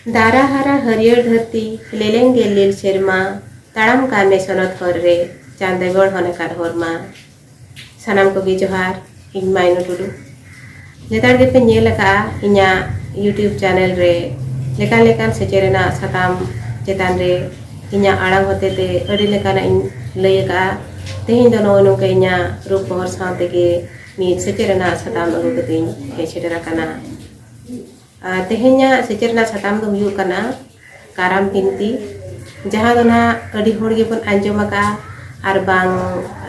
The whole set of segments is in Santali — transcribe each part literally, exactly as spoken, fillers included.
ᱫᱟᱨᱟ ᱦᱟᱨᱟ ᱦᱟᱹᱨᱭᱟᱹᱲ ᱫᱷᱟᱹᱨᱛᱤ, ᱞᱮᱞᱮᱝ ᱜᱮ ᱞᱤᱞ ᱥᱮᱨᱢᱟ, ᱛᱟᱲᱟᱢ ᱠᱟᱜ ᱢᱮ ᱥᱚᱱᱚᱛ ᱦᱚᱨ ᱨᱮ, ᱪᱟᱸᱫᱮ ᱜᱚᱲ ᱦᱚᱸ ᱱᱟᱠᱟᱨ ᱦᱚᱨ ᱢᱟ᱾ ᱥᱟᱱᱟᱢ ᱠᱚᱜᱮ ᱡᱚᱦᱟᱨ, ᱤᱧ ᱢᱟᱭᱱᱩ ᱴᱩᱰᱩ᱾ ᱞᱮᱛᱟᱲ ᱜᱮᱯᱮ ᱧᱮᱞ ᱟᱠᱟᱫᱼᱟ ᱤᱧᱟᱹᱜ YouTube ᱪᱮᱱᱮᱞ ᱨᱮ ᱞᱮᱠᱟᱱ ᱞᱮᱠᱟᱱ ᱥᱮᱪᱮᱫ ᱨᱮᱱᱟᱜ ᱥᱟᱛᱟᱢ ᱪᱮᱛᱟᱱ ᱨᱮ ᱤᱧᱟᱹᱜ ᱟᱲᱟᱝ ᱦᱚᱛᱮ ᱛᱮ ᱟᱹᱰᱤ ᱞᱮᱠᱟᱱᱟᱜ ᱤᱧ ᱞᱟᱹᱭ ᱟᱠᱟᱫᱼᱟ᱾ ᱛᱮᱦᱮᱧ ᱫᱚ ᱱᱚᱜᱼᱚᱭ ᱱᱚᱝᱠᱟ ᱤᱧᱟᱹᱜ ᱨᱩᱯ ᱵᱚᱦᱚᱨ ᱥᱟᱶ ᱛᱮᱜᱮ ᱢᱤᱫ ᱥᱮᱪᱮᱫ ᱨᱮᱱᱟᱜ ᱥᱟᱛᱟᱢ ᱟᱹᱜᱩ ᱠᱟᱛᱮ ᱤᱧ ᱦᱮᱡ ᱥᱮᱴᱮᱨ ᱟᱠᱟᱱᱟ᱾ ᱟᱨ ᱛᱮᱦᱮᱧᱟᱜ ᱥᱮᱪᱮᱫ ᱨᱮᱱᱟᱜ ᱥᱟᱛᱟᱢ ᱫᱚ ᱦᱩᱭᱩᱜ ᱠᱟᱱᱟ ᱠᱟᱨᱟᱢ ᱵᱤᱱᱛᱤ, ᱡᱟᱦᱟᱸ ᱫᱚ ᱱᱟᱦᱟᱜ ᱟᱹᱰᱤ ᱦᱚᱲ ᱜᱮᱵᱚᱱ ᱟᱸᱡᱚᱢ ᱟᱠᱟᱫᱼᱟ, ᱟᱨ ᱵᱟᱝ,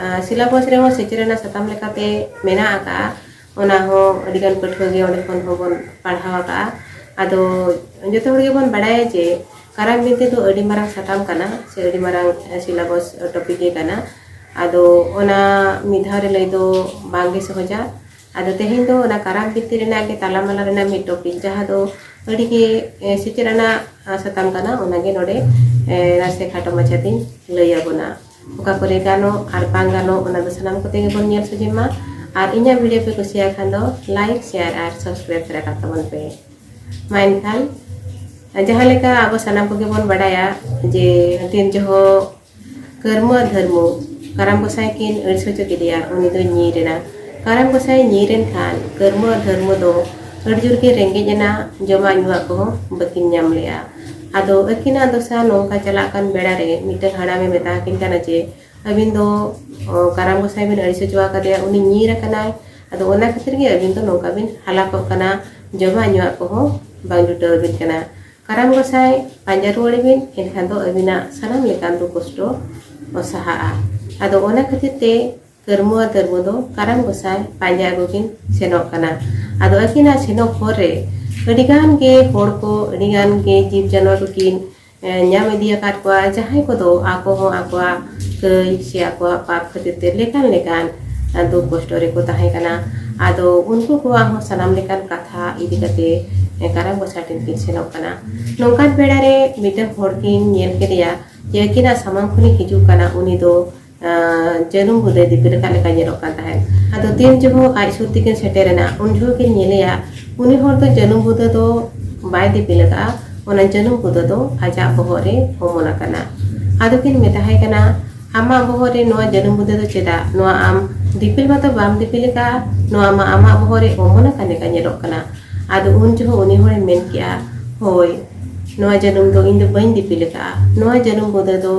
ᱟᱸ, ᱥᱤᱞᱟᱵᱚᱥ ᱨᱮᱦᱚᱸ ᱥᱮᱪᱮᱫ ᱨᱮᱱᱟᱜ ᱥᱟᱛᱟᱢ ᱞᱮᱠᱟᱛᱮ ᱢᱮᱱᱟᱜ ᱟᱠᱟᱫᱼᱟ᱾ ᱚᱱᱟ ᱦᱚᱸ ᱟᱹᱰᱤᱜᱟᱱ ᱯᱟᱹᱴᱷᱩᱣᱟᱹ ᱜᱮ ᱚᱸᱰᱮ ᱠᱷᱚᱱ ᱦᱚᱸᱵᱚᱱ ᱯᱟᱲᱦᱟᱣ ᱟᱠᱟᱫᱼᱟ᱾ ᱟᱫᱚ ᱡᱚᱛᱚ ᱦᱚᱲ ᱜᱮᱵᱚᱱ ᱵᱟᱲᱟᱭᱟ ᱡᱮ ᱠᱟᱨᱟᱢ ᱵᱤᱱᱛᱤ ᱫᱚ ᱟᱹᱰᱤ ᱢᱟᱨᱟᱝ ᱥᱟᱛᱟᱢ ᱠᱟᱱᱟ, ᱥᱮ ᱟᱹᱰᱤ ᱢᱟᱨᱟᱝ, ᱟᱸ, ᱥᱤᱞᱟᱵᱚᱥ ᱴᱚᱯᱤᱠ ᱜᱮ ᱠᱟᱱᱟ᱾ ᱟᱫᱚ ᱚᱱᱟ ᱢᱤᱫ ᱫᱷᱟᱣ ᱨᱮ ᱞᱟᱹᱭ ᱫᱚ ᱵᱟᱝᱜᱮ ᱥᱚᱦᱚᱡᱟ᱾ ᱟᱫᱚ ᱛᱮᱦᱮᱧ ᱫᱚ ᱚᱱᱟ ᱠᱟᱨᱟᱢ ᱵᱤᱱᱛᱤ ᱨᱮᱱᱟᱜ ᱜᱮ ᱛᱟᱞᱟᱢᱟᱞᱟ ᱨᱮᱱᱟᱜ ᱢᱤᱫ ᱴᱚᱯᱤᱠ, ᱡᱟᱦᱟᱸ ᱫᱚ ᱟᱹᱰᱤ ᱜᱮ, ᱮ, ᱥᱮᱪᱮᱫ ᱟᱱᱟᱜ, ᱟ, ᱥᱟᱛᱟᱢ ᱠᱟᱱᱟ, ᱚᱱᱟᱜᱮ ᱱᱚᱰᱮ, ᱮ, ᱱᱟᱥᱮ ᱠᱷᱟᱴᱚ ᱢᱟᱪᱷᱟᱛᱤᱧ ᱞᱟᱹᱭ ᱟᱵᱚᱱᱟ᱾ ᱚᱠᱟ ᱠᱚᱨᱮ ᱜᱟᱱᱚᱜ ᱟᱨ ᱵᱟᱝ ᱜᱟᱱᱚᱜ, ᱚᱱᱟ ᱫᱚ ᱥᱟᱱᱟᱢ ᱠᱚᱛᱮ ᱜᱮᱵᱚᱱ ᱧᱮᱞ ᱥᱚᱡᱷᱮ ᱢᱟ᱾ ᱟᱨ ᱤᱧᱟᱹᱜ ᱵᱷᱤᱰᱤᱭᱳ ᱯᱮ ᱠᱩᱥᱤᱭᱟᱜ ᱠᱷᱟᱱ ᱫᱚ ᱞᱟᱭᱤᱠ, ᱥᱮᱭᱟᱨ ᱟᱨ ᱥᱟᱵᱥᱠᱨᱟᱭᱤᱵ ᱨᱮ ᱨᱟᱠᱟᱵ ᱛᱟᱵᱚᱱ ᱯᱮ᱾ ᱢᱟ ᱮᱱᱠᱷᱟᱱ, ᱡᱟᱦᱟᱸ ᱞᱮᱠᱟ ᱟᱵᱚ ᱥᱟᱱᱟᱢ ᱠᱚᱜᱮ ᱵᱚᱱ ᱵᱟᱰᱟᱭᱟ ᱡᱮ ᱛᱤᱱ ᱡᱚᱦᱚᱜ ᱠᱟᱹᱨᱢᱩ ᱟᱨ ᱫᱷᱟᱹᱨᱢᱩ ᱠᱟᱨᱟᱢ ᱜᱚᱸᱥᱟᱭ ᱠᱤᱱ ᱟᱹᱲᱤᱥ ᱦᱚᱪᱚ ᱠᱮᱫᱮᱭᱟ, ᱩᱱᱤ ᱫᱚᱭ ᱧᱤᱨ ᱮᱱᱟ᱾ ᱠᱟᱨᱟᱢ ᱜᱚᱸᱥᱟᱭ ᱧᱤᱨ ᱮᱱ ᱠᱷᱟᱱ ᱠᱟᱹᱨᱢᱩ ᱟᱨ ᱫᱷᱟᱹᱨᱢᱩ ᱫᱚ ᱟᱹᱰᱤ ᱡᱳᱨ ᱠᱤᱱ ᱨᱮᱸᱜᱮᱡ ᱮᱱᱟ, ᱡᱚᱢᱟᱜ ᱧᱩᱣᱟᱜ ᱠᱚᱦᱚᱸ ᱵᱟᱹᱠᱤᱱ ᱧᱟᱢ ᱞᱮᱜᱼᱟ᱾ ᱟᱫᱚ ᱟᱹᱠᱤᱱᱟᱜ ᱫᱚᱥᱟ ᱱᱚᱝᱠᱟ ᱪᱟᱞᱟᱜ ᱠᱟᱱ ᱵᱮᱲᱟ ᱨᱮ ᱢᱤᱫᱴᱟᱝ ᱦᱟᱲᱟᱢᱮ ᱢᱮᱛᱟ ᱟᱹᱠᱤᱱ ᱠᱟᱱᱟ ᱡᱮ, "ᱟᱹᱵᱤᱱ ᱫᱚ, ᱚ, ᱠᱟᱨᱟᱢ ᱜᱚᱸᱥᱟᱭ ᱵᱤᱱ ᱟᱹᱲᱤᱥ ᱦᱚᱪᱚ ᱟᱠᱟᱫᱮᱭᱟ, ᱩᱱᱤ ᱧᱤᱨ ᱟᱠᱟᱱᱟᱭ, ᱟᱫᱚ ᱚᱱᱟ ᱠᱷᱟᱹᱛᱤᱨ ᱜᱮ ᱟᱹᱵᱤᱱ ᱫᱚ ᱱᱚᱝᱠᱟ ᱵᱤᱱ ᱦᱟᱞᱟᱠᱚᱜ ᱠᱟᱱᱟ, ᱡᱚᱢᱟᱜ ᱧᱩᱣᱟᱜ ᱠᱚᱦᱚᱸ ᱵᱟᱝ ᱡᱩᱴᱟᱹᱣ ᱟᱹᱵᱤᱱ ᱠᱟᱱᱟ᱾ ᱠᱟᱨᱟᱢ ᱜᱚᱸᱥᱟᱭ ᱯᱟᱸᱡᱟ ᱨᱩᱣᱟᱹᱲ ᱵᱤᱱ, ᱮᱱᱠᱷᱟᱱ ᱫᱚ ᱟᱹᱵᱤᱱᱟᱜ ᱥᱟᱱᱟᱢ ᱞᱮᱠᱟᱱ ᱫᱩᱠ ᱠᱚᱥᱴᱚ ᱥᱟᱦᱟᱜᱼᱟ᱾" ᱟᱫᱚ ᱚᱱᱟ ᱠᱷᱟᱹᱛᱤᱨ ᱛᱮ ᱠᱟᱹᱨᱢᱩ ᱟᱨ ᱫᱷᱟᱹᱨᱢᱩ ᱫᱚ ᱠᱟᱨᱟᱢ ᱜᱚᱸᱥᱟᱭ ᱯᱟᱸᱡᱟ ᱟᱹᱜᱩ ᱠᱤᱱ ᱥᱮᱱᱚᱜ ᱠᱟᱱᱟ᱾ ᱟᱫᱚ ᱟᱹᱠᱤᱱᱟᱜ ᱥᱮᱱᱚᱜ ᱦᱚᱨ ᱨᱮ ᱟᱹᱰᱤᱜᱟᱱ ᱜᱮ ᱦᱚᱲ ᱠᱚ, ᱟᱹᱰᱤᱜᱟᱱ ᱜᱮ ᱡᱤᱵᱽ ᱡᱟᱱᱣᱟᱨ ᱠᱚᱠᱤᱱ, ᱮ, ᱧᱟᱢ ᱤᱫᱤ ᱟᱠᱟᱫ ᱠᱚᱣᱟ, ᱡᱟᱦᱟᱸᱭ ᱠᱚᱫᱚ ᱟᱠᱚ ᱦᱚᱸ ᱟᱠᱚᱣᱟᱜ ᱠᱟᱹᱭ ᱥᱮ ᱟᱠᱚᱣᱟᱜ ᱯᱟᱯ ᱠᱷᱟᱹᱛᱤᱨ ᱛᱮ ᱞᱮᱠᱟᱱ ᱞᱮᱠᱟᱱ, ᱮ, ᱫᱩᱠ ᱠᱚᱥᱴᱚ ᱨᱮᱠᱚ ᱛᱟᱦᱮᱸ ᱠᱟᱱᱟ᱾ ᱟᱫᱚ ᱩᱱᱠᱩ ᱠᱚᱣᱟᱜ ᱦᱚᱸ ᱥᱟᱱᱟᱢ ᱞᱮᱠᱟᱱ ᱠᱟᱛᱷᱟ ᱤᱫᱤ ᱠᱟᱛᱮ, ᱮ, ᱠᱟᱨᱟᱢ ᱜᱚᱸᱥᱟᱭ ᱴᱷᱮᱱ ᱠᱤᱱ ᱥᱮᱱᱚᱜ ᱠᱟᱱᱟ᱾ ᱱᱚᱝᱠᱟᱱ ᱵᱮᱲᱟ ᱨᱮ ᱢᱤᱫᱴᱟᱝ ᱦᱚᱲ ᱠᱤᱱ ᱧᱮᱞ ᱠᱮᱫᱮᱭᱟ ᱡᱮ ᱟᱹᱠᱤᱱᱟᱜ ᱥᱟᱢᱟᱝ ᱠᱷᱚᱱᱮ ᱦᱤᱡᱩᱜ ᱠᱟᱱᱟ, ᱩᱱᱤ ᱫᱚ, ᱟᱸ, ᱡᱟᱹᱱᱩᱢ ᱵᱩᱫᱟᱹᱭ ᱫᱤᱯᱤᱞ ᱟᱠᱟᱫ ᱞᱮᱠᱟ ᱧᱮᱞᱚᱜ ᱠᱟᱱ ᱛᱟᱦᱮᱸᱫ᱾ ᱟᱫᱚ ᱛᱤᱱ ᱡᱚᱦᱚᱜ ᱟᱡ ᱥᱩᱨ ᱛᱮᱠᱤᱱ ᱥᱮᱴᱮᱨ ᱮᱱᱟ, ᱩᱱ ᱡᱚᱦᱚᱜ ᱠᱤᱱ ᱧᱮᱞᱮᱭᱟ, ᱩᱱᱤ ᱦᱚᱲ ᱫᱚ ᱡᱟᱹᱱᱩᱢ ᱵᱩᱫᱟᱹ ᱫᱚ ᱵᱟᱭ ᱫᱤᱯᱤᱞ ᱟᱠᱟᱫᱼᱟ, ᱚᱱᱟ ᱡᱟᱹᱱᱩᱢ ᱵᱩᱫᱟᱹ ᱫᱚ ᱟᱡᱟᱜ ᱵᱚᱦᱚᱜ ᱨᱮ ᱚᱢᱚᱱ ᱟᱠᱟᱱᱟ᱾ ᱟᱫᱚ ᱠᱤᱱ ᱢᱮᱛᱟᱦᱟᱭ ᱠᱟᱱᱟ, "ᱟᱢᱟᱜ ᱵᱚᱦᱚᱜ ᱨᱮ ᱱᱚᱣᱟ ᱡᱟᱹᱱᱩᱢ ᱵᱩᱫᱟᱹ ᱫᱚ ᱪᱮᱫᱟᱜ? ᱱᱚᱣᱟ ᱟᱢ ᱫᱤᱯᱤᱞ ᱢᱟᱛᱚ ᱵᱟᱢ ᱫᱤᱯᱤᱞ ᱟᱠᱟᱫᱼᱟ, ᱱᱚᱣᱟ ᱢᱟ ᱟᱢᱟᱜ ᱵᱚᱦᱚᱜ ᱨᱮ ᱚᱢᱚᱱ ᱟᱠᱟᱱ ᱞᱮᱠᱟ ᱧᱮᱞᱚᱜ ᱠᱟᱱᱟ᱾" ᱟᱫᱚ ᱩᱱ ᱡᱚᱦᱚᱜ ᱩᱱᱤ ᱦᱚᱲᱮ ᱢᱮᱱ ᱠᱮᱜᱼᱟ, "ᱦᱳᱭ, ᱱᱚᱣᱟ ᱡᱟᱹᱱᱩᱢ ᱫᱚ ᱤᱧ ᱫᱚ ᱵᱟᱹᱧ ᱫᱤᱯᱤᱞ ᱟᱠᱟᱫᱼᱟ, ᱱᱚᱣᱟ ᱡᱟᱹᱱᱩᱢ ᱵᱩᱫᱟᱹ ᱫᱚ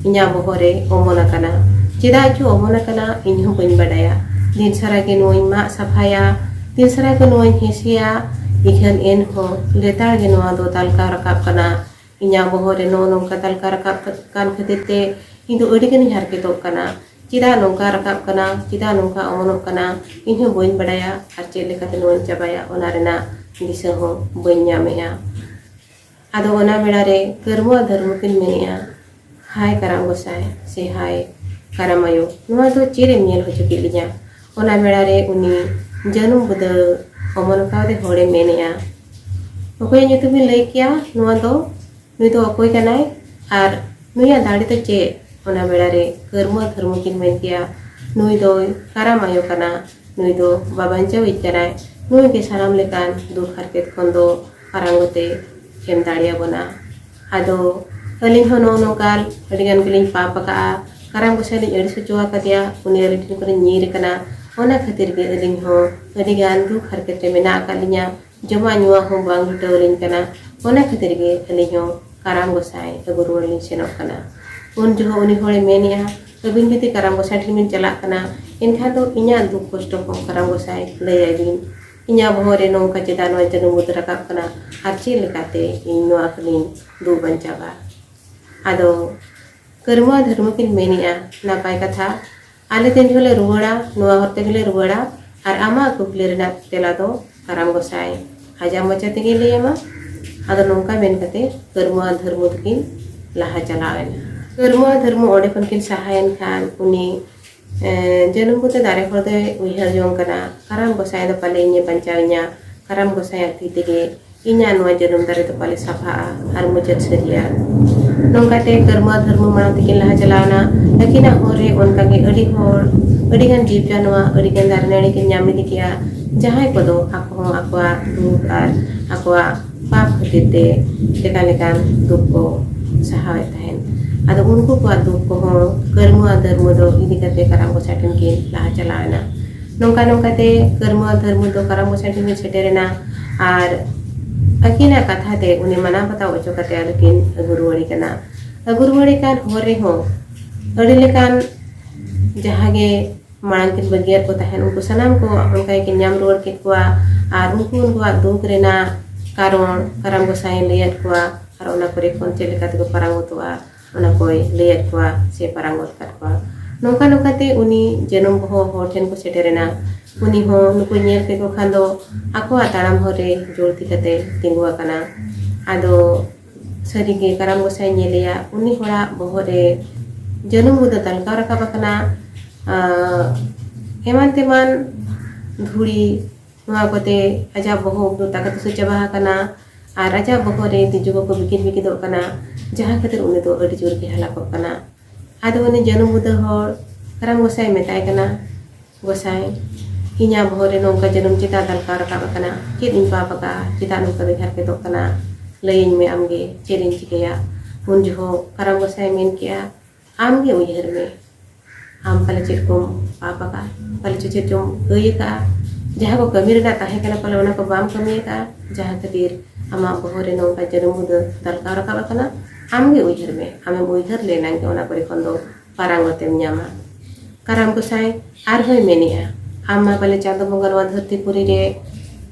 ᱤᱧᱟᱹᱜ ᱵᱚᱦᱚᱜ ᱨᱮ ᱚᱢᱚᱱ ᱟᱠᱟᱱᱟ᱾ ᱪᱮᱫᱟᱜ ᱪᱚ ᱚᱢᱚᱱ ᱟᱠᱟᱱᱟ, ᱤᱧ ᱦᱚᱸ ᱵᱟᱹᱧ ᱵᱟᱰᱟᱭᱟ᱾ ᱫᱤᱱ ᱥᱟᱨᱟ ᱜᱮ ᱱᱚᱣᱟᱧ ᱢᱟᱜ ᱥᱟᱯᱷᱟᱭᱟ, ᱫᱤᱱ ᱥᱟᱨᱟ ᱜᱮ ᱱᱚᱣᱟᱧ ᱦᱮᱸᱥᱮᱭᱟ, ᱤᱠᱷᱟᱹᱱ ᱮᱱᱦᱚᱸ ᱞᱮᱛᱟᱲ ᱜᱮ ᱱᱚᱣᱟ ᱫᱚ ᱛᱟᱞᱠᱟᱣ ᱨᱟᱠᱟᱵ ᱠᱟᱱᱟ᱾ ᱤᱧᱟᱹᱜ ᱵᱚᱦᱚᱜ ᱨᱮ ᱱᱚᱜᱼᱚ ᱱᱚᱝᱠᱟ ᱛᱟᱞᱠᱟᱣ ᱨᱟᱠᱟᱵ ᱠᱟᱱ ᱠᱷᱟᱹᱛᱤᱨ ᱛᱮ ᱤᱧ ᱫᱚ ᱟᱹᱰᱤ ᱜᱟᱱᱤᱧ ᱦᱟᱨᱠᱮᱛᱚᱜ ᱠᱟᱱᱟ᱾ ᱪᱮᱫᱟᱜ ᱱᱚᱝᱠᱟ ᱨᱟᱠᱟᱵ ᱠᱟᱱᱟ, ᱪᱮᱫᱟᱜ ᱱᱚᱝᱠᱟ ᱚᱢᱚᱱᱚᱜ ᱠᱟᱱᱟ, ᱤᱧ ᱦᱚᱸ ᱵᱟᱹᱧ ᱵᱟᱰᱟᱭᱟ, ᱟᱨ ᱪᱮᱫ ᱞᱮᱠᱟᱛᱮ ᱱᱚᱣᱟᱧ ᱪᱟᱵᱟᱭᱟ, ᱚᱱᱟ ᱨᱮᱱᱟᱜ ᱫᱤᱥᱟᱹ ᱦᱚᱸ ᱵᱟᱹᱧ ᱧᱟᱢᱮᱜᱼᱟ᱾" ᱟᱫᱚ ᱚᱱᱟ ᱵᱮᱲᱟ ᱨᱮ ᱠᱟᱹᱨᱢᱩ ᱟᱨ ᱫᱷᱟᱹᱨᱢᱩ ᱠᱤᱱ ᱢᱮᱱᱮᱜᱼᱟ, "ᱦᱟᱭ ᱠᱟᱨᱟᱢ ᱜᱚᱸᱥᱟᱭ, ᱥᱮ ᱦᱟᱭ ᱠᱟᱨᱟᱢ ᱟᱭᱳ, ᱱᱚᱣᱟ ᱫᱚ ᱪᱮᱫ ᱮᱢ ᱧᱮᱞ ᱦᱚᱪᱚ ᱠᱮᱫ ᱞᱤᱧᱟ?" ᱚᱱᱟ ᱵᱮᱲᱟ ᱨᱮ ᱩᱱᱤ ᱡᱟᱹᱱᱩᱢ ᱵᱩᱫᱟᱹ ᱚᱢᱚᱱ ᱟᱠᱟᱫ ᱦᱚᱲᱮ ᱢᱮᱱᱮᱜᱼᱟ, "ᱚᱠᱚᱭᱟᱜ ᱧᱩᱛᱩᱢ ᱵᱤᱱ ᱞᱟᱹᱭ ᱠᱮᱜᱼᱟ? ᱱᱚᱣᱟ ᱫᱚ, ᱱᱩᱭ ᱫᱚ ᱚᱠᱚᱭ ᱠᱟᱱᱟᱭ? ᱟᱨ ᱱᱩᱭᱟᱜ ᱫᱟᱲᱮ ᱫᱚ ᱪᱮᱫ?" ᱚᱱᱟ ᱵᱮᱲᱟ ᱨᱮ ᱠᱟᱹᱨᱢᱩ ᱟᱨ ᱫᱷᱟᱹᱨᱢᱩ ᱠᱤᱱ ᱢᱮᱱ ᱠᱮᱜᱼᱟ, "ᱱᱩᱭ ᱫᱚᱭ ᱠᱟᱨᱟᱢ ᱟᱭᱳ ᱠᱟᱱᱟ, ᱱᱩᱭ ᱫᱚ ᱵᱟᱵᱟᱧᱪᱟᱣᱤᱡ ᱠᱟᱱᱟᱭ, ᱱᱩᱭ ᱜᱮ ᱥᱟᱱᱟᱢ ᱞᱮᱠᱟᱱ ᱫᱩᱠ ᱦᱟᱨᱠᱮᱛ ᱠᱷᱚᱱ ᱫᱚ ᱯᱷᱟᱨᱟᱝ ᱠᱟᱛᱮ ᱮᱢ ᱫᱟᱲᱮᱭᱟᱵᱚᱱᱟ᱾ ᱟᱫᱚ ᱟᱹᱞᱤᱧ ᱦᱚᱸ ᱱᱚᱜᱼᱚ ᱱᱚᱝᱠᱟ ᱟᱹᱰᱤ ᱜᱟᱱ ᱜᱮᱞᱤᱧ ᱯᱟᱯ ᱟᱠᱟᱜᱼᱟ, ᱠᱟᱨᱟᱢ ᱜᱚᱸᱥᱟᱭ ᱞᱤᱧ ᱟᱹᱲᱤᱥ ᱦᱚᱪᱚ ᱟᱠᱟᱫᱮᱭᱟ, ᱩᱱᱤ ᱟᱹᱞᱤᱧ ᱴᱷᱮᱱ ᱠᱷᱚᱱᱤᱧ ᱧᱤᱨ ᱟᱠᱟᱱᱟ, ᱚᱱᱟ ᱠᱷᱟᱹᱛᱤᱨ ᱜᱮ ᱟᱹᱞᱤᱧ ᱦᱚᱸ ᱟᱹᱰᱤ ᱜᱟᱱ ᱫᱩᱠ ᱦᱟᱨᱠᱮᱛ ᱨᱮ ᱢᱮᱱᱟᱜ ᱟᱠᱟᱫ ᱞᱤᱧᱟ, ᱡᱚᱢᱟᱜ ᱧᱩᱣᱟᱜ ᱦᱚᱸ ᱵᱟᱝ ᱡᱩᱴᱟᱹᱣ ᱟᱹᱞᱤᱧ ᱠᱟᱱᱟ, ᱚᱱᱟ ᱠᱷᱟᱹᱛᱤᱨ ᱜᱮ ᱟᱹᱞᱤᱧ ᱦᱚᱸ ᱠᱟᱨᱟᱢ ᱜᱚᱸᱥᱟᱭ ᱟᱹᱜᱩ ᱨᱩᱣᱟᱹᱲ ᱞᱤᱧ ᱥᱮᱱᱚᱜ ᱠᱟᱱᱟ᱾" ᱩᱱ ᱡᱚᱦᱚᱜ ᱩᱱᱤ ᱦᱚᱲᱮ ᱢᱮᱱᱮᱜᱼᱟ, "ᱟᱹᱵᱤᱱ ᱡᱩᱫᱤ ᱠᱟᱨᱟᱢ ᱜᱚᱸᱥᱟᱭ ᱴᱷᱮᱱ ᱵᱤᱱ ᱪᱟᱞᱟᱜ ᱠᱟᱱᱟ, ᱮᱱᱠᱷᱟᱱ ᱫᱚ ᱤᱧᱟᱹᱜ ᱫᱩᱠ ᱠᱚᱥᱴᱚ ᱦᱚᱸ ᱠᱟᱨᱟᱢ ᱜᱚᱸᱥᱟᱭ ᱞᱟᱹᱭᱟᱭ ᱵᱤᱱ, ᱤᱧᱟᱹᱜ ᱵᱚᱦᱚᱜ ᱨᱮ ᱱᱚᱝᱠᱟ ᱪᱮᱫᱟᱜ ᱱᱚᱣᱟ ᱡᱟᱹᱱᱩᱢ ᱵᱩᱫᱟᱹ ᱨᱟᱠᱟᱵ ᱠᱟᱱᱟ, ᱟᱨ ᱪᱮᱫ ᱞᱮᱠᱟᱛᱮ ᱤᱧ ᱱᱚᱣᱟ ᱠᱷᱚᱱᱤᱧ ᱫᱩᱜ ᱵᱟᱧᱪᱟᱣᱟ?" ᱟᱫᱚ ᱠᱟᱹᱨᱢᱩ ᱟᱨ ᱫᱷᱟᱹᱨᱢᱩ ᱠᱤᱱ ᱢᱮᱱᱮᱜᱼᱟ, "ᱱᱟᱯᱟᱭ ᱠᱟᱛᱷᱟ, ᱟᱞᱮ ᱛᱤᱱ ᱡᱚᱦᱚᱜ ᱞᱮ ᱨᱩᱣᱟᱹᱲᱟ, ᱱᱚᱣᱟ ᱦᱚᱨ ᱛᱮᱜᱮ ᱞᱮ ᱨᱩᱣᱟᱹᱲᱟ, ᱟᱨ ᱟᱢᱟᱜ ᱠᱩᱠᱞᱤ ᱨᱮᱱᱟᱜ ᱛᱮᱞᱟ ᱫᱚ ᱠᱟᱨᱟᱢ ᱜᱚᱸᱥᱟᱭ ᱟᱡᱟᱜ ᱢᱚᱪᱟ ᱛᱮᱜᱮᱭ ᱞᱟᱹᱭ ᱟᱢᱟ᱾" ᱟᱫᱚ ᱱᱚᱝᱠᱟ ᱢᱮᱱ ᱠᱟᱛᱮ ᱠᱟᱹᱨᱢᱩ ᱟᱨ ᱫᱷᱟᱹᱨᱢᱩ ᱫᱚᱠᱤᱱ ᱞᱟᱦᱟ ᱪᱟᱞᱟᱣ ᱮᱱᱟ᱾ ᱠᱟᱹᱨᱢᱩ ᱟᱨ ᱫᱷᱟᱹᱨᱢᱩ ᱚᱸᱰᱮ ᱠᱷᱚᱱ ᱠᱤᱱ ᱥᱟᱦᱟᱭᱮᱱ ᱠᱷᱟᱱ ᱩᱱᱤ, ᱮ, ᱡᱟᱹᱱᱩᱢ ᱵᱩᱫᱟᱹ ᱫᱟᱨᱮ ᱦᱚᱲ ᱫᱚᱭ ᱩᱭᱦᱟᱹᱨ ᱡᱚᱝ ᱠᱟᱱᱟ, "ᱠᱟᱨᱟᱢ ᱜᱚᱸᱥᱟᱭ ᱫᱚ ᱯᱟᱞᱮ ᱤᱧᱮ ᱵᱟᱧᱪᱟᱣᱤᱧᱟ, ᱠᱟᱨᱟᱢ ᱜᱚᱸᱥᱟᱭᱟᱜ ᱛᱤ ᱛᱮᱜᱮ ᱤᱧᱟᱜ ᱱᱚᱣᱟ ᱡᱟᱹᱱᱩᱢ ᱫᱟᱨᱮ ᱫᱚ ᱯᱟᱞᱮ ᱥᱟᱯᱷᱟᱜᱼᱟ ᱟᱨ ᱢᱩᱪᱟᱹᱫ ᱥᱟᱹᱨᱤᱜᱼᱟ᱾" ᱱᱚᱝᱠᱟᱛᱮ ᱠᱟᱹᱨᱢᱩ ᱟᱨ ᱫᱷᱟᱹᱨᱢᱩ ᱢᱟᱲᱟᱝ ᱛᱮᱠᱤᱱ ᱞᱟᱦᱟ ᱪᱟᱞᱟᱣᱱᱟ᱾ ᱟᱹᱠᱤᱱᱟᱜ ᱦᱚᱨ ᱨᱮ ᱚᱱᱠᱟᱜᱮ ᱟᱹᱰᱤ ᱦᱚᱲ, ᱟᱹᱰᱤᱜᱟᱱ ᱡᱤᱵᱽ ᱡᱟᱱᱣᱟᱨ, ᱟᱹᱰᱤᱜᱟᱱ ᱫᱟᱨᱮ ᱱᱟᱹᱲᱤ ᱠᱤᱱ ᱧᱟᱢ ᱤᱫᱤ ᱠᱮᱜᱼᱟ, ᱡᱟᱦᱟᱸᱭ ᱠᱚᱫᱚ ᱟᱠᱚ ᱦᱚᱸ ᱟᱠᱚᱣᱟᱜ ᱫᱩᱠ ᱟᱨ ᱟᱠᱚᱣᱟᱜ ᱯᱟᱯ ᱠᱷᱟᱹᱛᱤᱨ ᱛᱮ ᱞᱮᱠᱟᱱ ᱞᱮᱠᱟᱱ ᱫᱩᱠ ᱠᱚ ᱥᱟᱦᱟᱣᱮᱫ ᱛᱟᱦᱮᱸᱫ᱾ ᱟᱫᱚ ᱩᱱᱠᱩ ᱠᱚᱣᱟᱜ ᱫᱩᱠ ᱠᱚᱦᱚᱸ ᱠᱟᱹᱨᱢᱩ ᱟᱨ ᱫᱷᱟᱹᱨᱢᱩ ᱫᱚ ᱤᱫᱤ ᱠᱟᱛᱮ ᱠᱟᱨᱟᱢ ᱜᱚᱸᱥᱟᱭ ᱴᱷᱮᱱ ᱠᱤᱱ ᱞᱟᱦᱟ ᱪᱟᱞᱟᱣ ᱮᱱᱟ᱾ ᱱᱚᱝᱠᱟ ᱱᱚᱝᱠᱟ ᱛᱮ ᱠᱟᱹᱨᱢᱩ ᱟᱨ ᱫᱷᱟᱹᱨᱢᱩ ᱫᱚ ᱠᱟᱨᱟᱢ ᱜᱚᱸᱥᱟᱭ ᱴᱷᱮᱱ ᱠᱤᱱ ᱥᱮᱴᱮᱨ ᱮᱱᱟ ᱟᱨ ᱟᱹᱠᱤᱱᱟᱜ ᱠᱟᱛᱷᱟ ᱛᱮ ᱩᱱᱤ ᱢᱟᱱᱟᱣ ᱵᱟᱛᱟᱣ ᱦᱚᱪᱚ ᱠᱟᱛᱮ ᱟᱫᱚ ᱠᱤᱱ ᱟᱹᱜᱩ ᱨᱩᱣᱟᱹᱲᱮ ᱠᱟᱱᱟ᱾ ᱟᱹᱜᱩ ᱨᱩᱣᱟᱹᱲᱮ ᱠᱟᱱ ᱦᱚᱨ ᱨᱮᱦᱚᱸ ᱟᱹᱰᱤ ᱞᱮᱠᱟᱱ ᱡᱟᱦᱟᱸ ᱜᱮ ᱢᱟᱲᱟᱝ ᱠᱤᱱ ᱵᱟᱹᱜᱤᱭᱟᱫ ᱠᱚ ᱛᱟᱦᱮᱸᱫ, ᱩᱱᱠᱩ ᱥᱟᱱᱟᱢ ᱠᱚ ᱚᱱᱠᱟ ᱜᱮᱠᱤᱱ ᱧᱟᱢ ᱨᱩᱣᱟᱹᱲ ᱠᱮᱫ ᱠᱚᱣᱟ᱾ ᱟᱨ ᱩᱱᱠᱩ ᱩᱱᱠᱩᱣᱟᱜ ᱫᱩᱠ ᱨᱮᱱᱟᱜ ᱠᱟᱨᱚᱱ ᱠᱟᱨᱟᱢ ᱜᱚᱸᱥᱟᱭ ᱞᱟᱹᱭᱟᱫ ᱠᱚᱣᱟ ᱟᱨ ᱚᱱᱟ ᱠᱚᱨᱮ ᱠᱷᱚᱱ ᱪᱮᱫ ᱞᱮᱠᱟ ᱛᱮᱠᱚ ᱯᱟᱨᱟᱝ ᱜᱚᱫᱚᱜᱼᱟ, ᱚᱱᱟ ᱠᱚᱭ ᱞᱟᱹᱭᱟᱫ ᱠᱚᱣᱟ ᱥᱮ ᱯᱟᱨᱟᱝ ᱜᱚᱫ ᱠᱟᱫ ᱠᱚᱣᱟ᱾ ᱱᱚᱝᱠᱟ ᱱᱚᱝᱠᱟ ᱛᱮ ᱩᱱᱤ ᱡᱟᱹᱱᱩᱢ ᱵᱚᱦᱚᱜ ᱦᱚᱲ ᱴᱷᱮᱱ ᱠᱚ ᱥᱮᱴᱮᱨᱮᱱᱟ᱾ ᱩᱱᱤ ᱦᱚᱸ ᱱᱩᱠᱩ ᱧᱮᱞ ᱠᱮᱫ ᱠᱚ ᱠᱷᱟᱱ ᱫᱚ ᱟᱠᱚᱣᱟᱜ ᱛᱟᱲᱟᱢ ᱦᱚᱨ ᱨᱮ ᱡᱳᱨ ᱛᱤ ᱠᱟᱛᱮ ᱛᱤᱸᱜᱩ ᱟᱠᱟᱱᱟ᱾ ᱟᱫᱚ ᱥᱟᱹᱨᱤᱜᱮ ᱠᱟᱨᱟᱢ ᱜᱚᱸᱥᱟᱭ ᱧᱮᱞᱮᱭᱟ, ᱩᱱᱤ ᱦᱚᱲᱟᱜ ᱵᱚᱦᱚᱜ ᱨᱮ ᱡᱟᱹᱱᱩᱢ ᱜᱩᱫᱟᱹ ᱛᱟᱞᱠᱟᱣ ᱨᱟᱠᱟᱵ ᱟᱠᱟᱱᱟ᱾ ᱟᱸ, ᱮᱢᱟᱱ ᱛᱮᱢᱟᱱ ᱫᱷᱩᱲᱤ, ᱱᱚᱣᱟ ᱠᱚᱛᱮ ᱟᱡᱟᱜ ᱵᱚᱦᱚᱜ ᱫᱚ ᱛᱟᱠᱟ ᱛᱩᱥᱟᱹ ᱪᱟᱵᱟ ᱟᱠᱟᱱᱟ᱾ ᱟᱨ ᱟᱡᱟᱜ ᱵᱚᱦᱚᱜ ᱨᱮ ᱛᱤᱡᱩ ᱠᱚᱠᱚ ᱵᱤᱠᱤᱫ ᱵᱤᱠᱤᱫᱚᱜ ᱠᱟᱱᱟ, ᱡᱟᱦᱟᱸ ᱠᱷᱟᱹᱛᱤᱨ ᱩᱱᱤ ᱫᱚ ᱟᱹᱰᱤ ᱡᱳᱨ ᱜᱮ ᱦᱟᱞᱟᱠᱚᱜ ᱠᱟᱱᱟ᱾ ᱟᱫᱚ ᱩᱱᱤ ᱡᱟᱹᱱᱩᱢ ᱜᱩᱫᱟᱹ ᱦᱚᱲ ᱠᱟᱨᱟᱢ ᱜᱚᱸᱥᱟᱭ ᱢᱮᱛᱟᱭ ᱠᱟᱱᱟ, "ᱜᱚᱸᱥᱟᱭ, ᱤᱧᱟᱹᱜ ᱵᱚᱦᱚᱜ ᱨᱮ ᱱᱚᱝᱠᱟ ᱡᱟᱹᱱᱩᱢ ᱪᱮᱫᱟᱜ ᱫᱟᱞᱠᱟᱣ ᱨᱟᱠᱟᱵ ᱟᱠᱟᱱᱟ? ᱪᱮᱫ ᱤᱧ ᱯᱟᱯ ᱟᱠᱟᱫᱼᱟ? ᱪᱮᱫᱟᱜ ᱱᱚᱝᱠᱟ ᱫᱚ ᱡᱷᱟᱨᱠᱮᱫᱚᱜ ᱠᱟᱱᱟ? ᱞᱟᱹᱭᱟᱹᱧ ᱢᱮ ᱟᱢᱜᱮ, ᱪᱮᱫ ᱤᱧ ᱪᱤᱠᱟᱹᱭᱟ?" ᱩᱱ ᱡᱚᱦᱚᱜ ᱠᱟᱨᱟᱢ ᱜᱚᱸᱥᱟᱭ ᱢᱮᱱ ᱠᱮᱜᱼᱟ, "ᱟᱢᱜᱮ ᱩᱭᱦᱟᱹᱨ ᱢᱮ, ᱟᱢ ᱯᱟᱞᱮ ᱪᱮᱫ ᱠᱚᱢ ᱯᱟᱯ ᱟᱠᱟᱫᱼᱟ, ᱯᱟᱞᱮ ᱪᱮᱫ ᱪᱚᱢ ᱟᱹᱭ ᱟᱠᱟᱫᱼᱟ, ᱡᱟᱦᱟᱸ ᱠᱚ ᱠᱟᱹᱢᱤ ᱨᱮᱱᱟᱜ ᱛᱟᱦᱮᱸ ᱠᱟᱱᱟ, ᱯᱟᱞᱮ ᱚᱱᱟ ᱠᱚ ᱵᱟᱢ ᱠᱟᱹᱢᱤ ᱟᱠᱟᱫᱼᱟ, ᱡᱟᱦᱟᱸ ᱠᱷᱟᱹᱛᱤᱨ ᱟᱢᱟᱜ ᱵᱚᱦᱚᱜ ᱨᱮ ᱱᱚᱝᱠᱟ ᱡᱟᱹᱱᱩᱢ ᱜᱩᱫᱟᱹ ᱫᱟᱞᱠᱟᱣ ᱨᱟᱠᱟᱵ ᱟᱠᱟᱱᱟ᱾ ᱟᱢᱜᱮ ᱩᱭᱦᱟᱹᱨ ᱢᱮ, ᱟᱢᱮᱢ ᱩᱭᱦᱟᱹᱨ ᱞᱮᱱᱟᱝ ᱜᱮ ᱚᱱᱟ ᱠᱚᱨᱮ ᱠᱷᱚᱱ ᱫᱚ ᱯᱟᱨᱟᱝᱜᱚᱛᱮᱢ ᱧᱟᱢᱟ᱾" ᱠᱟᱨᱟᱢ ᱜᱚᱸᱥᱟᱭ ᱟᱨᱦᱚᱸᱭ ᱢᱮᱱᱮᱜᱼᱟ, "ᱟᱢ ᱢᱟ ᱯᱟᱞᱮ ᱪᱟᱸᱫᱚ ᱵᱚᱸᱜᱟ ᱱᱚᱣᱟ ᱫᱷᱟᱹᱨᱛᱤ ᱯᱩᱨᱤ ᱨᱮ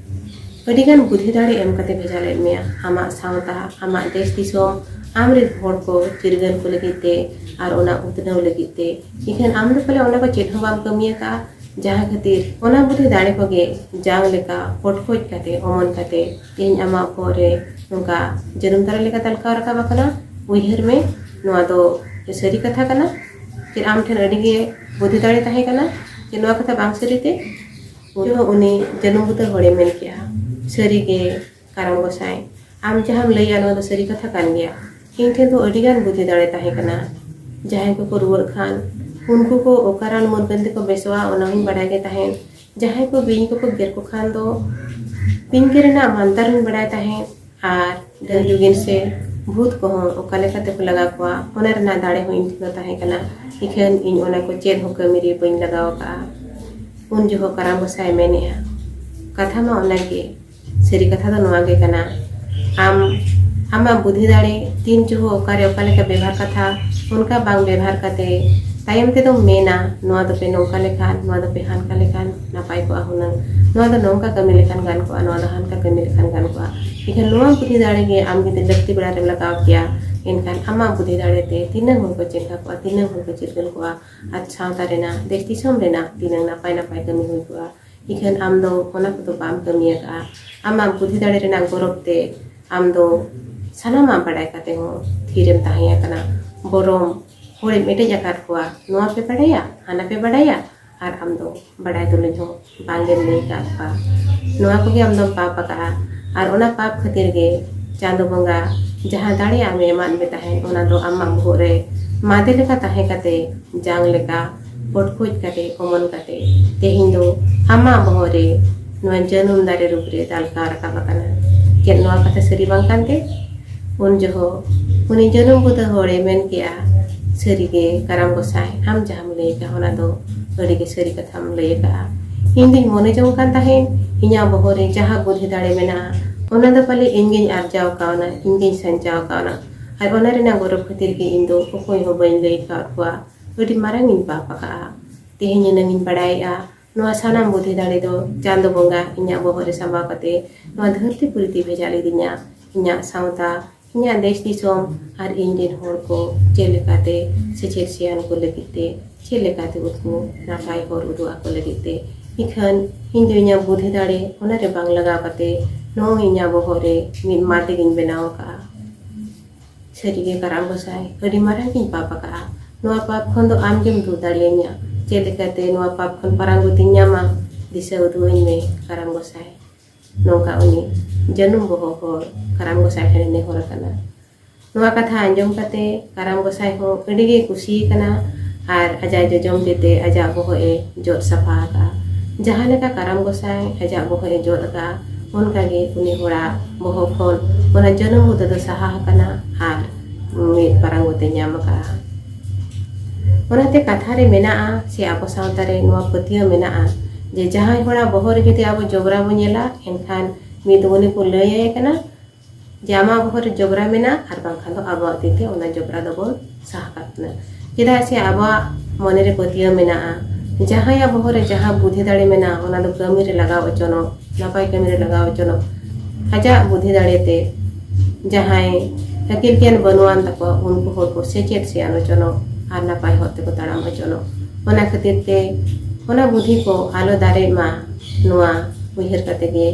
ᱟᱹᱰᱤᱜᱟᱱ ᱵᱩᱫᱷᱤ ᱫᱟᱲᱮ ᱮᱢ ᱠᱟᱛᱮ ᱵᱷᱮᱡᱟ ᱞᱮᱫ ᱢᱮᱭᱟ, ᱟᱢᱟᱜ ᱥᱟᱶᱛᱟ, ᱟᱢᱟᱜ ᱫᱮᱥ ᱫᱤᱥᱚᱢ, ᱟᱢᱨᱮᱱ ᱦᱚᱲ ᱠᱚ ᱪᱤᱨᱜᱟᱹᱞ ᱠᱚ ᱞᱟᱹᱜᱤᱫ ᱛᱮ ᱟᱨ ᱚᱱᱟ ᱩᱛᱱᱟᱹᱣ ᱞᱟᱹᱜᱤᱫ ᱛᱮ᱾ ᱤᱠᱷᱟᱹᱱ ᱟᱢ ᱫᱚ ᱯᱟᱞᱮ ᱚᱱᱟ ᱠᱚ ᱪᱮᱫ ᱦᱚᱸ ᱵᱟᱢ ᱠᱟᱹᱢᱤ ᱟᱠᱟᱫᱼᱟ, ᱡᱟᱦᱟᱸ ᱠᱷᱟᱹᱛᱤᱨ ᱚᱱᱟ ᱵᱩᱫᱷᱤ ᱫᱟᱲᱮ ᱠᱚᱜᱮ ᱡᱟᱝ ᱞᱮᱠᱟ ᱯᱚᱴᱠᱚᱡ ᱠᱟᱛᱮ, ᱚᱢᱚᱱ ᱠᱟᱛᱮ ᱛᱮᱦᱮᱧ ᱟᱢᱟᱜ ᱵᱚᱦᱚᱜ ᱨᱮ ᱱᱚᱝᱠᱟ ᱡᱟᱹᱱᱩᱢ ᱫᱟᱨᱮ ᱞᱮᱠᱟ ᱫᱟᱞᱠᱟᱣ ᱨᱟᱠᱟᱵ ᱟᱠᱟᱱᱟ᱾ ᱩᱭᱦᱟᱹᱨ ᱢᱮ, ᱱᱚᱣᱟ ᱫᱚ ᱥᱟᱹᱨᱤ ᱠᱟᱛᱷᱟ ᱠᱟᱱᱟ ᱡᱮ ᱟᱢ ᱴᱷᱮᱱ ᱟᱹᱰᱤ ᱜᱮ ᱵᱩᱫᱷᱤ ᱫᱟᱲᱮ ᱛᱟᱦᱮᱸ ᱠᱟᱱᱟ, ᱡᱮ ᱱᱚᱣᱟ ᱠᱟᱛᱷᱟ ᱵᱟᱝ ᱥᱟᱹᱨᱤ ᱛᱮ?" ᱩᱱ ᱡᱚᱦᱚᱜ ᱩᱱᱤ ᱡᱟᱹᱱᱩᱢ ᱵᱩᱫᱟᱹ ᱦᱚᱲᱮ ᱢᱮᱱ ᱠᱮᱜᱼᱟ, "ᱥᱟᱹᱨᱤ ᱜᱮ ᱠᱟᱨᱟᱢ ᱜᱚᱸᱥᱟᱭ, ᱟᱢ ᱡᱟᱦᱟᱸᱢ ᱞᱟᱹᱭᱟ ᱱᱚᱣᱟ ᱫᱚ ᱥᱟᱹᱨᱤ ᱠᱟᱛᱷᱟ ᱠᱟᱱ ᱜᱮᱭᱟ᱾ ᱤᱧ ᱴᱷᱮᱱ ᱫᱚ ᱟᱹᱰᱤ ᱜᱟᱱ ᱵᱩᱫᱷᱤ ᱫᱟᱲᱮ ᱛᱟᱦᱮᱸ ᱠᱟᱱᱟ᱾ ᱡᱟᱦᱟᱸᱭ ᱠᱚᱠᱚ ᱨᱩᱣᱟᱹᱜ ᱠᱷᱟᱱ ᱩᱱᱠᱩ ᱠᱚ ᱚᱠᱟ ᱨᱟᱱ ᱢᱩᱨᱜᱟᱹᱱ ᱛᱮᱠᱚ ᱵᱮᱥᱚᱜᱼᱟ, ᱚᱱᱟ ᱦᱚᱸᱧ ᱵᱟᱰᱟᱭ ᱜᱮ ᱛᱟᱦᱮᱸᱫ᱾ ᱡᱟᱦᱟᱸᱭ ᱠᱚ ᱵᱤᱧ ᱠᱚᱠᱚ ᱜᱮᱨ ᱠᱚ ᱠᱷᱟᱱ ᱫᱚ ᱵᱤᱧ ᱜᱮᱨ ᱨᱮᱱᱟᱜ ᱢᱟᱱᱛᱟᱨ ᱦᱚᱸᱧ ᱵᱟᱰᱟᱭ ᱛᱟᱦᱮᱸᱫ᱾ ᱟᱨ ᱰᱟᱹᱱ ᱡᱩᱜᱤᱱ ᱥᱮ ᱵᱷᱩᱛ ᱠᱚᱦᱚᱸ ᱚᱠᱟ ᱞᱮᱠᱟ ᱛᱮᱠᱚ ᱞᱟᱜᱟ ᱠᱚᱣᱟ, ᱚᱱᱟ ᱨᱮᱱᱟᱜ ᱫᱟᱲᱮ ᱦᱚᱸ ᱤᱧ ᱴᱷᱮᱱ ᱫᱚ ᱛᱟᱦᱮᱸ ᱠᱟᱱᱟ᱾ ᱤᱠᱷᱟᱹᱱ ᱤᱧ ᱚᱱᱟ ᱠᱚ ᱪᱮᱫ ᱦᱚᱸ ᱠᱟᱹᱢᱤ ᱨᱮ ᱵᱟᱹᱧ ᱞᱟᱜᱟᱣ ᱟᱠᱟᱫᱼᱟ᱾ ᱩᱱ ᱡᱚᱦᱚᱜ ᱠᱟᱨᱟᱢ ᱜᱚᱸᱥᱟᱭ ᱢᱮᱱᱮᱜᱼᱟ, ᱠᱟᱛᱷᱟ ᱢᱟ ᱚᱱᱟ ᱜᱮ, ᱥᱟᱹᱨᱤ ᱠᱟᱛᱷᱟ ᱫᱚ ᱱᱚᱣᱟ ᱜᱮ ᱠᱟᱱᱟ, ᱟᱢ ᱟᱢᱟᱜ ᱵᱩᱫᱷᱤ ᱫᱟᱲᱮ ᱛᱤᱱ ᱡᱚᱦᱚᱜ ᱚᱠᱟᱨᱮ ᱚᱠᱟ ᱞᱮᱠᱟ ᱵᱮᱵᱷᱟᱨ ᱠᱟᱛᱷᱟ, ᱚᱱᱠᱟ ᱵᱟᱝ ᱵᱮᱵᱷᱟᱨ ᱠᱟᱛᱮ ᱛᱟᱭᱚᱢ ᱛᱮᱫᱚᱢ ᱢᱮᱱᱟ, ᱱᱚᱣᱟ ᱫᱚᱯᱮ ᱱᱚᱝᱠᱟ ᱞᱮᱠᱷᱟᱱ, ᱱᱚᱣᱟ ᱫᱚᱯᱮ ᱦᱟᱱᱠᱟ ᱞᱮᱠᱷᱟᱱ ᱱᱟᱯᱟᱭ ᱠᱚᱜᱼᱟ ᱦᱩᱱᱟᱹᱝ, ᱱᱚᱣᱟ ᱫᱚ ᱱᱚᱝᱠᱟ ᱠᱟᱹᱢᱤ ᱞᱮᱠᱷᱟᱱ ᱜᱟᱱ ᱠᱚᱜᱼᱟ, ᱱᱚᱣᱟ ᱫᱚ ᱦᱟᱱᱠᱟ ᱠᱟᱹᱢᱤ ᱞᱮᱠᱷᱟᱱ ᱜᱟᱱ ᱠᱚᱜᱼᱟ᱾ ᱮᱱᱠᱷᱟᱱ ᱱᱚᱣᱟ ᱵᱩᱫᱷᱤ ᱫᱟᱲᱮ ᱜᱮ ᱟᱢ ᱡᱩᱫᱤ ᱞᱟᱹᱠᱛᱤ ᱵᱮᱲᱟ ᱨᱮᱢ ᱞᱟᱜᱟᱣ ᱠᱮᱭᱟ, ᱮᱱᱠᱷᱟᱱ ᱟᱢᱟᱜ ᱵᱩᱫᱷᱤ ᱫᱟᱲᱮ ᱛᱮ ᱛᱤᱱᱟᱹᱝ ᱦᱚᱲ ᱠᱚ ᱪᱮᱸᱜᱷᱟ ᱠᱚᱜᱼᱟ, ᱛᱤᱱᱟᱹᱝ ᱦᱚᱲ ᱠᱚ ᱪᱤᱨᱜᱟᱹᱞ ᱠᱚᱜᱼᱟ, ᱟᱨ ᱥᱟᱶᱛᱟ ᱨᱮᱱᱟᱜ, ᱫᱮᱥ ᱫᱤᱥᱚᱢ ᱨᱮᱱᱟᱜ ᱛᱤᱱᱟᱹᱝ ᱱᱟᱯᱟᱭ ᱱᱟᱯᱟᱭ ᱠᱟᱹᱢᱤ ᱦᱩᱭ ᱠᱚᱜᱼᱟ᱾ ᱤᱠᱷᱟᱹᱱ ᱟᱢ ᱫᱚ ᱚᱱᱟ ᱠᱚᱫᱚ ᱵᱟᱢ ᱠᱟᱹᱢᱤ ᱟᱠᱟᱫᱼᱟ᱾ ᱟᱢᱟᱜ ᱵᱩᱫᱷᱤ ᱫᱟᱲᱮ ᱨᱮᱱᱟᱜ ᱜᱚᱨᱚᱵ ᱛᱮ ᱟᱢ ᱫᱚ ᱥᱟᱱᱟᱢᱟᱜ ᱵᱟᱰᱟᱭ ᱠᱟᱛᱮ ᱦᱚᱸ ᱛᱷᱤᱨᱮᱢ ᱛᱟᱦᱮᱸ ᱟᱠᱟᱱᱟ᱾ ᱵᱚᱨᱚᱝ ᱦᱚᱲᱮᱢ ᱮᱴᱮᱡ ᱟᱠᱟᱫ ᱠᱚᱣᱟ, ᱱᱚᱣᱟ ᱯᱮ ᱵᱟᱰᱟᱭᱟ, ᱦᱟᱱᱟ ᱯᱮ ᱵᱟᱰᱟᱭᱟ, ᱟᱨ ᱟᱢ ᱫᱚ ᱵᱟᱰᱟᱭ ᱛᱩᱞᱩᱡ ᱦᱚᱸ ᱵᱟᱝᱜᱮᱢ ᱞᱟᱹᱭ ᱟᱠᱟᱫ ᱠᱚᱣᱟ᱾ ᱱᱚᱣᱟ ᱠᱚᱜᱮ ᱟᱢ ᱫᱚᱢ ᱯᱟᱯ ᱟᱠᱟᱫᱼᱟ᱾ ᱟᱨ ᱚᱱᱟ ᱯᱟᱯ ᱠᱷᱟᱹᱛᱤᱨ ᱜᱮ ᱪᱟᱸᱫᱚ ᱵᱚᱸᱜᱟ ᱡᱟᱦᱟᱸ ᱫᱟᱲᱮ ᱟᱢᱮ ᱮᱢᱟᱫ ᱢᱮ ᱛᱟᱦᱮᱸᱫ, ᱚᱱᱟ ᱫᱚ ᱟᱢᱟᱜ ᱵᱚᱦᱚᱜ ᱨᱮ ᱢᱟᱫᱮ ᱞᱮᱠᱟ ᱛᱟᱦᱮᱸ ᱠᱟᱛᱮ, ᱡᱟᱝ ᱞᱮᱠᱟ ᱯᱚᱴᱠᱚᱡ ᱠᱟᱛᱮ, ᱚᱢᱚᱱ ᱠᱟᱛᱮ, ᱛᱮᱦᱮᱧ ᱫᱚ ᱟᱢᱟᱜ ᱵᱚᱦᱚᱜ ᱨᱮ ᱱᱚᱣᱟ ᱡᱟᱹᱱᱩᱢ ᱫᱟᱨᱮ ᱨᱩᱯ ᱨᱮ ᱫᱟᱞᱠᱟᱣ ᱨᱟᱠᱟᱵ ᱟᱠᱟᱱᱟ᱾ ᱪᱮᱫ ᱱᱚᱣᱟ ᱠᱟᱛᱷᱟ ᱥᱟᱹᱨᱤ ᱵᱟᱝ ᱠᱟᱱᱛᱮ? ᱩᱱ ᱡᱚᱦᱚᱜ ᱩᱱᱤ ᱡᱟᱹᱱᱩᱢ ᱵᱩᱫᱟᱹ ᱦᱚᱲᱮ ᱢᱮᱱ ᱠᱮᱜᱼᱟ, "ᱥᱟᱹᱨᱤᱜᱮ ᱠᱟᱨᱟᱢ ᱜᱚᱸᱥᱟᱭ, ᱟᱢ ᱡᱟᱦᱟᱸᱢ ᱞᱟᱹᱭ ᱠᱟᱜᱼᱟ, ᱚᱱᱟ ᱫᱚ ᱟᱹᱰᱤᱜᱮ ᱥᱟᱹᱨᱤ ᱠᱟᱛᱷᱟᱢ ᱞᱟᱹᱭ ᱟᱠᱟᱜᱼᱟ᱾ ᱤᱧ ᱫᱩᱧ ᱢᱚᱱᱮ ᱡᱚᱝ ᱠᱟᱱ ᱛᱟᱦᱮᱸᱫ, ᱤᱧᱟᱹᱜ ᱵᱚᱦᱚᱜ ᱨᱮ ᱡᱟᱦᱟᱸ ᱵᱩᱫᱷᱤ ᱫᱟᱲᱮ ᱢᱮᱱᱟᱜᱼᱟ, ᱚᱱᱟ ᱫᱚ ᱯᱟᱞᱮ ᱤᱧ ᱜᱤᱧ ᱟᱨᱡᱟᱣ ᱠᱟᱣᱱᱟ, ᱤᱧ ᱜᱤᱧ ᱥᱟᱧᱪᱟᱣ ᱠᱟᱣᱱᱟ᱾ ᱟᱨ ᱚᱱᱟ ᱨᱮᱱᱟᱜ ᱜᱚᱨᱚᱵᱽ ᱠᱷᱟᱹᱛᱤᱨ ᱜᱮ ᱤᱧ ᱫᱚ ᱚᱠᱚᱭ ᱦᱚᱸ ᱵᱟᱹᱧ ᱞᱟᱹᱭ ᱟᱠᱟᱫ ᱠᱚᱣᱟ᱾ ᱟᱹᱰᱤ ᱢᱟᱨᱟᱝ ᱤᱧ ᱯᱟᱯ ᱟᱠᱟᱜᱼᱟ᱾ ᱛᱮᱦᱮᱧ ᱮᱱᱟᱝ ᱤᱧ ᱵᱟᱲᱟᱭᱮᱜᱼᱟ, ᱱᱚᱣᱟ ᱥᱟᱱᱟᱢ ᱵᱩᱫᱷᱤ ᱫᱟᱲᱮ ᱫᱚ ᱪᱟᱸᱫᱚ ᱵᱚᱸᱜᱟ ᱤᱧᱟᱹᱜ ᱵᱚᱦᱚᱜ ᱨᱮ ᱥᱟᱢᱵᱟᱣ ᱠᱟᱛᱮ ᱱᱚᱣᱟ ᱫᱷᱟᱹᱨᱛᱤ ᱯᱩᱨᱤ ᱛᱮ ᱵᱷᱮᱡᱟ ᱞᱤᱫᱤᱧᱟ᱾ ᱤᱧᱟᱹᱜ ᱥᱟᱶᱛᱟ, ᱤᱧᱟᱹᱜ ᱫᱮᱥ ᱫᱤᱥᱚᱢ ᱟᱨ ᱤᱧ ᱨᱮᱱ ᱦᱚᱲ ᱠᱚ ᱪᱮᱫ ᱞᱮᱠᱟᱛᱮ ᱥᱮᱪᱮᱫ ᱥᱮᱭᱟᱱ ᱠᱚ ᱞᱟᱹᱜᱤᱫ ᱛᱮ, ᱪᱮᱫ ᱞᱮᱠᱟᱛᱮ ᱩᱱᱠᱩ ᱱᱟᱯᱟᱭ ᱦᱚᱨ ᱩᱫᱩᱜ ᱟᱠᱚ ᱞᱟᱹᱜᱤᱫ ᱛᱮ᱾ ᱤᱠᱷᱟᱹᱱ ᱤᱧ ᱫᱚ ᱤᱧᱟᱹᱜ ᱵᱩᱫᱷᱤ ᱫᱟᱲᱮ ᱚᱱᱟ ᱨᱮ ᱵᱟᱝ ᱞᱟᱜᱟᱣ ᱠᱟᱛᱮ ᱱᱚᱜᱼᱚᱭ ᱤᱧᱟᱹᱜ ᱵᱚᱦᱚᱜ ᱨᱮ ᱢᱤᱫ ᱢᱟᱫᱮ ᱜᱤᱧ ᱵᱮᱱᱟᱣ ᱟᱠᱟᱫᱼᱟ᱾ ᱥᱟᱹᱨᱤᱜᱮ ᱠᱟᱨᱟᱢ ᱜᱚᱸᱥᱟᱭ, ᱟᱹᱰᱤ ᱢᱟᱨᱟᱝ ᱜᱤᱧ ᱯᱟᱯ ᱟᱠᱟᱫᱼᱟ᱾ ᱱᱚᱣᱟ ᱯᱟᱯ ᱠᱷᱚᱱ ᱫᱚ ᱟᱢ ᱜᱮᱢ ᱫᱩᱨ ᱫᱟᱲᱮᱭᱟᱹᱧᱟ᱾ ᱪᱮᱫ ᱞᱮᱠᱟᱛᱮ ᱱᱚᱣᱟ ᱯᱟᱯ ᱠᱷᱚᱱ ᱯᱟᱨᱟᱝ ᱜᱚᱛᱤᱧ ᱧᱟᱢᱟ? ᱫᱤᱥᱟᱹ ᱩᱫᱩᱜ ᱟᱹᱧ ᱢᱮ ᱠᱟᱨᱟᱢ ᱜᱚᱸᱥᱟᱭ᱾ ᱱᱚᱝᱠᱟ ᱩᱱᱤ ᱡᱟᱹᱱᱩᱢ ᱵᱚᱦᱚᱜ ᱦᱚᱲ ᱠᱟᱨᱟᱢ ᱜᱚᱸᱥᱟᱭ ᱴᱷᱮᱱᱮ ᱱᱮᱦᱚᱨ ᱟᱠᱟᱱᱟ᱾ ᱱᱚᱣᱟ ᱠᱟᱛᱷᱟ ᱟᱸᱡᱚᱢ ᱠᱟᱛᱮ ᱠᱟᱨᱟᱢ ᱜᱚᱸᱥᱟᱭ ᱦᱚᱸ ᱟᱹᱰᱤ ᱜᱮ ᱠᱩᱥᱤ ᱟᱠᱟᱱᱟ ᱟᱨ ᱟᱡᱟᱜ ᱡᱚᱡᱚᱢ ᱛᱤ ᱛᱮ ᱟᱡᱟᱜ ᱵᱚᱦᱚᱜ ᱮ ᱡᱚᱫ ᱥᱟᱯᱷᱟ ᱟᱠᱟᱫᱼᱟ᱾ ᱡᱟᱦᱟᱸ ᱞᱮᱠᱟ ᱠᱟᱨᱟᱢ ᱜᱚᱸᱥᱟᱭ ᱟᱡᱟᱜ ᱵᱚᱦᱚᱜ ᱮ ᱡᱚᱫ ᱟᱠᱟᱫᱼᱟ, ᱚᱱᱠᱟᱜᱮ ᱩᱱᱤ ᱦᱚᱲᱟᱜ ᱵᱚᱦᱚᱜ ᱠᱷᱚᱱ ᱚᱱᱟ ᱡᱚᱱᱚᱢ ᱵᱩᱛᱟᱹ ᱫᱚ ᱥᱟᱦᱟ ᱟᱠᱟᱱᱟ ᱟᱨ ᱢᱤᱫ ᱯᱟᱨᱟᱝ ᱵᱩᱛᱟᱹ ᱧᱟᱢ ᱟᱠᱟᱫᱼᱟ᱾ ᱚᱱᱟᱛᱮ ᱠᱟᱛᱷᱟ ᱨᱮ ᱢᱮᱱᱟᱜᱼᱟ, ᱥᱮ ᱟᱵᱚ ᱥᱟᱶᱛᱟ ᱨᱮ ᱱᱚᱣᱟ ᱯᱟᱹᱛᱭᱟᱹᱣ ᱢᱮᱱᱟᱜᱼᱟ, ᱡᱮ ᱡᱟᱦᱟᱸᱭ ᱦᱚᱲᱟᱜ ᱵᱚᱦᱚᱜ ᱨᱮ ᱡᱩᱫᱤ ᱟᱵᱚ ᱡᱚᱵᱽᱨᱟ ᱵᱚᱱ ᱧᱮᱞᱟ, ᱮᱱᱠᱷᱟᱱ ᱢᱤᱫ ᱩᱱᱤ ᱠᱚ ᱞᱟᱹᱭ ᱟᱭ ᱠᱟᱱᱟ ᱡᱮ ᱟᱢᱟᱜ ᱵᱚᱦᱚᱜ ᱨᱮ ᱡᱚᱵᱽᱨᱟ ᱢᱮᱱᱟᱜᱼᱟ, ᱟᱨ ᱵᱟᱝᱠᱷᱟᱱ ᱫᱚ ᱟᱵᱚᱣᱟᱜ ᱛᱤ ᱛᱮ ᱚᱱᱟ ᱡᱚᱵᱽᱨᱟ ᱫᱚᱵᱚᱱ ᱥᱟᱦᱟ ᱠᱟᱜ ᱠᱟᱱᱟ᱾ ᱪᱮᱫᱟᱜ ᱥᱮ ᱟᱵᱚᱣᱟᱜ ᱢᱚᱱᱮ ᱨᱮ ᱯᱟᱹᱛᱭᱟᱹᱣ ᱢᱮᱱᱟᱜᱼᱟ, ᱡᱟᱦᱟᱸᱭᱟᱜ ᱵᱚᱦᱚᱜ ᱨᱮ ᱡᱟᱦᱟᱸ ᱵᱩᱫᱷᱤ ᱫᱟᱲᱮ ᱢᱮᱱᱟᱜᱼᱟ, ᱚᱱᱟ ᱫᱚ ᱠᱟᱹᱢᱤ ᱨᱮ ᱞᱟᱜᱟᱣ ᱦᱚᱪᱚᱱᱚᱜ, ᱱᱟᱯᱟᱭ ᱠᱟᱹᱢᱤ ᱨᱮ ᱞᱟᱜᱟᱣ ᱦᱚᱪᱚᱱᱚᱜ᱾ ᱟᱡᱟᱜ ᱵᱩᱫᱷᱤ ᱫᱟᱲᱮ ᱛᱮ ᱡᱟᱦᱟᱸᱭ ᱟᱹᱠᱤᱞ ᱜᱮᱭᱟᱱ ᱵᱟᱹᱱᱩᱜ ᱟᱱ ᱛᱟᱠᱚᱣᱟ, ᱩᱱᱠᱩ ᱦᱚᱲ ᱠᱚ ᱥᱮᱪᱮᱫ ᱥᱮᱭᱟᱱ ᱦᱚᱪᱚᱱᱚᱜ ᱟᱨ ᱱᱟᱯᱟᱭ ᱦᱚᱨ ᱛᱮᱠᱚ ᱛᱟᱲᱟᱢ ᱦᱚᱪᱚᱱᱚᱜ᱾ ᱚᱱᱟ ᱠᱷᱟᱹᱛᱤᱨ ᱛᱮ ᱚᱱᱟ ᱵᱩᱫᱷᱤ ᱠᱚ ᱟᱞᱚ ᱫᱟᱨᱮᱜ ᱢᱟ, ᱱᱚᱣᱟ ᱩᱭᱦᱟᱹᱨ ᱠᱟᱛᱮ ᱜᱮ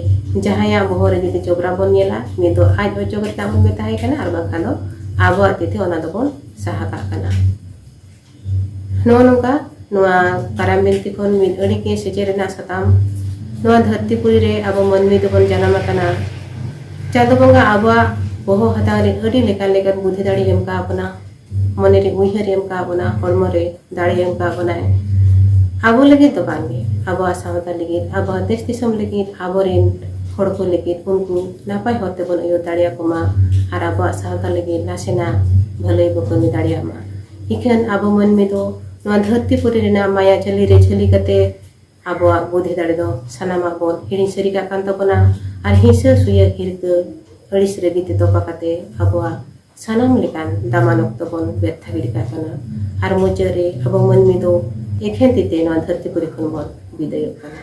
ᱡᱟᱦᱟᱸᱭᱟᱜ ᱵᱚᱦᱚᱜ ᱨᱮ ᱡᱩᱫᱤ ᱡᱚᱵᱽᱨᱟ ᱵᱚᱱ ᱧᱮᱞᱟ, ᱢᱤᱫ ᱫᱚ ᱟᱡ ᱚᱪᱚᱜ ᱨᱮᱱᱟᱜ ᱵᱚᱱ ᱢᱮᱛᱟᱭ ᱠᱟᱱᱟ, ᱟᱨ ᱵᱟᱝᱠᱷᱟᱱ ᱫᱚ ᱟᱵᱚᱣᱟᱜ ᱛᱤ ᱛᱮ ᱚᱱᱟ ᱫᱚᱵᱚᱱ ᱥᱟᱦᱟ ᱠᱟᱜ ᱠᱟᱱᱟ᱾ ᱱᱚᱜᱼᱚ ᱱᱚᱝᱠᱟ ᱱᱚᱣᱟ ᱠᱟᱨᱟᱢ ᱵᱤᱱᱛᱤ ᱠᱷᱚᱱ ᱢᱤᱫ ᱟᱹᱰᱤ ᱜᱮ ᱥᱮᱪᱮᱫ ᱨᱮᱱᱟᱜ ᱥᱟᱛᱟᱢ᱾ ᱱᱚᱣᱟ ᱫᱷᱟᱹᱨᱛᱤ ᱯᱩᱨᱤ ᱨᱮ ᱟᱵᱚ ᱢᱟᱹᱱᱢᱤ ᱫᱚᱵᱚᱱ ᱡᱟᱱᱟᱢ ᱟᱠᱟᱱᱟ᱾ ᱪᱟᱸᱫᱚ ᱵᱚᱸᱜᱟ ᱟᱵᱚᱣᱟᱜ ᱵᱚᱦᱚᱜ ᱦᱟᱛᱟᱝ ᱨᱮ ᱟᱹᱰᱤ ᱞᱮᱠᱟᱱ ᱞᱮᱠᱟᱱ ᱵᱩᱫᱷᱤ ᱫᱟᱲᱮ ᱮᱢ ᱠᱟᱣ ᱵᱚᱱᱟ, ᱢᱚᱱᱮ ᱨᱮ ᱩᱭᱦᱟᱹᱨ ᱮᱢ ᱠᱟᱣ ᱵᱚᱱᱟ, ᱦᱚᱲᱢᱚ ᱨᱮ ᱫᱟᱲᱮ ᱮᱢ ᱠᱟᱣ ᱵᱚᱱᱟᱭ᱾ ᱟᱵᱚ ᱞᱟᱹᱜᱤᱫ ᱫᱚ ᱵᱟᱝᱜᱮ, ᱟᱵᱚᱣᱟᱜ ᱥᱟᱶᱛᱟ ᱞᱟᱹᱜᱤᱫ, ᱟᱵᱚᱣᱟᱜ ᱫᱮᱥ ᱫᱤᱥᱚᱢ ᱞᱟᱹᱜᱤᱫ, ᱟᱵᱚᱨᱮᱱ ᱦᱚᱲ ᱠᱚ ᱞᱟᱹᱜᱤᱫ, ᱩᱱᱠᱩ ᱱᱟᱯᱟᱭ ᱦᱚᱨ ᱛᱮᱵᱚᱱ ᱟᱹᱭᱩᱨ ᱫᱟᱲᱮᱭᱟᱠᱚ ᱢᱟ ᱟᱨ ᱟᱵᱚᱣᱟᱜ ᱥᱟᱶᱛᱟ ᱞᱟᱹᱜᱤᱫ ᱱᱟᱥᱮᱱᱟᱜ ᱵᱷᱟᱹᱞᱟᱹᱭ ᱵᱚ ᱠᱟᱹᱢᱤ ᱫᱟᱲᱮᱭᱟᱜ ᱢᱟ᱾ ᱤᱠᱷᱟᱹᱱ ᱟᱵᱚ ᱢᱟᱹᱱᱢᱤ ᱫᱚ ᱱᱚᱣᱟ ᱫᱷᱟᱹᱨᱛᱤ ᱯᱩᱨᱤ ᱨᱮᱱᱟᱜ ᱢᱟᱭᱟ ᱡᱷᱟᱹᱞᱤ ᱨᱮ ᱡᱷᱟᱹᱞᱤ ᱠᱟᱛᱮ ᱟᱵᱚᱣᱟᱜ ᱵᱩᱫᱷᱤ ᱫᱟᱲᱮ ᱫᱚ ᱥᱟᱱᱟᱢᱟᱜ ᱵᱚᱱ ᱦᱤᱲᱤᱧ ᱥᱟᱹᱨᱤ ᱠᱟᱜ ᱠᱟᱱ ᱛᱟᱵᱚᱱᱟ᱾ ᱟᱨ ᱦᱤᱸᱥᱟᱹ, ᱥᱩᱭᱟᱹ, ᱦᱤᱨᱠᱟᱹ, ᱟᱹᱲᱤᱥ, ᱨᱟᱹᱜᱤ ᱛᱮ ᱛᱚᱯᱟ ᱠᱟᱛᱮ ᱟᱵᱚᱣᱟᱜ ᱥᱟᱱᱟᱢ ᱞᱮᱠᱟᱱ ᱫᱟᱢᱟᱱ ᱚᱠᱛᱚ ᱵᱚᱱ ᱵᱮᱨᱛᱷᱟ ᱜᱤᱰᱤ ᱠᱟᱜ ᱠᱟᱱᱟ᱾ ᱟᱨ ᱢᱩᱪᱟᱹᱫ ᱨᱮ ᱟᱵᱚ ᱢᱟᱹᱱᱢᱤ ᱫᱚ ᱮᱠᱷᱮᱱ ᱛᱤ ᱛᱮ ᱱᱚᱣᱟ ᱫᱷᱟᱹᱨᱛᱤ ᱯᱩᱨᱤ ᱠᱷᱚᱱ ᱵᱚᱱ ᱵᱤᱫᱟᱹᱭᱚᱜ ᱠᱟᱱᱟ᱾